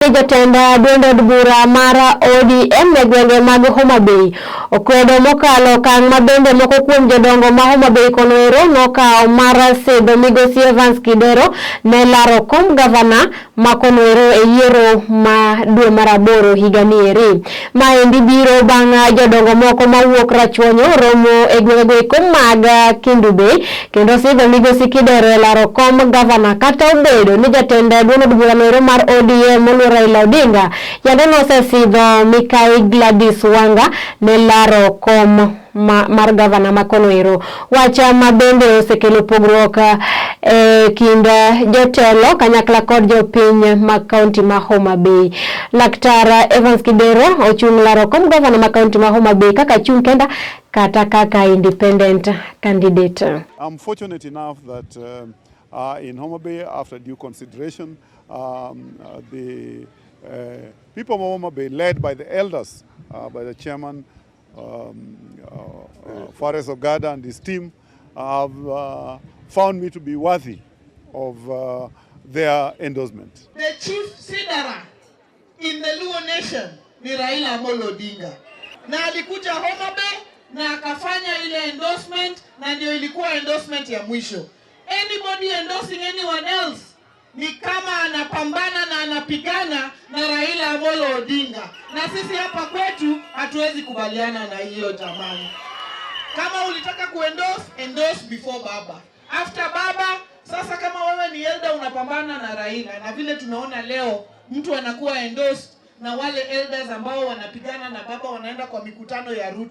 Endi jatend duond od bura mar ODM e gwenge mag Homa Bay okwedo mokalo okang' ma bende moko kuom jodongo ma Homa Bay kono ero nokawo mar sidho migosi Evans Kidero ne laro kom gavana ma kono ero e yiero ma dwe mar aboro higani eri. Maendi biro bang' jodongo moko mawuok Rachuonyo romo e gwengego eko mag Kendu Bay kendo sidho migosi Kidero e laro kom gavana kata obedo ni jatend duond od bura noero mar ODM moluor Raila Odinga yande nosesidho Mikai Gladys Wanga ne laro kom mar gavana ma kono ero. Wach ma bende osekelo pogruok e kind jotelo kanyakla kod jopiny ma kaunti ma Homa Bay. Laktar Evans Kidero ochung' laro kom gavana ma kaunti ma Homa Bay kaka chung' kenda kata kaka independent candidate. I'm fortunate enough that in Homa Bay, after due consideration, the people of Homa Bay, led by the elders, by the chairman, Fares Ogada and his team, have found me to be worthy of their endorsement. The chief sidara in the Luo nation ni Raila Amolo Odinga, na alikuja Homa Bay na akafanya ile endorsement, na ndio ilikuwa endorsement ya mwisho. Anybody endorsing anyone else ni kama anapambana na anapigana na Raila Amolo Odinga, na sisi hapa kwetu hatuwezi kubaliana na hiyo jamani. Kama ulitaka kuendorse, endorse before baba. After baba, sasa kama wewe ni elder unapambana na Raila, na vile tunaona leo mtu anakuwa endorsed na wale elders ambao wanapigana na baba, wanaenda kwa mikutano ya Ruto.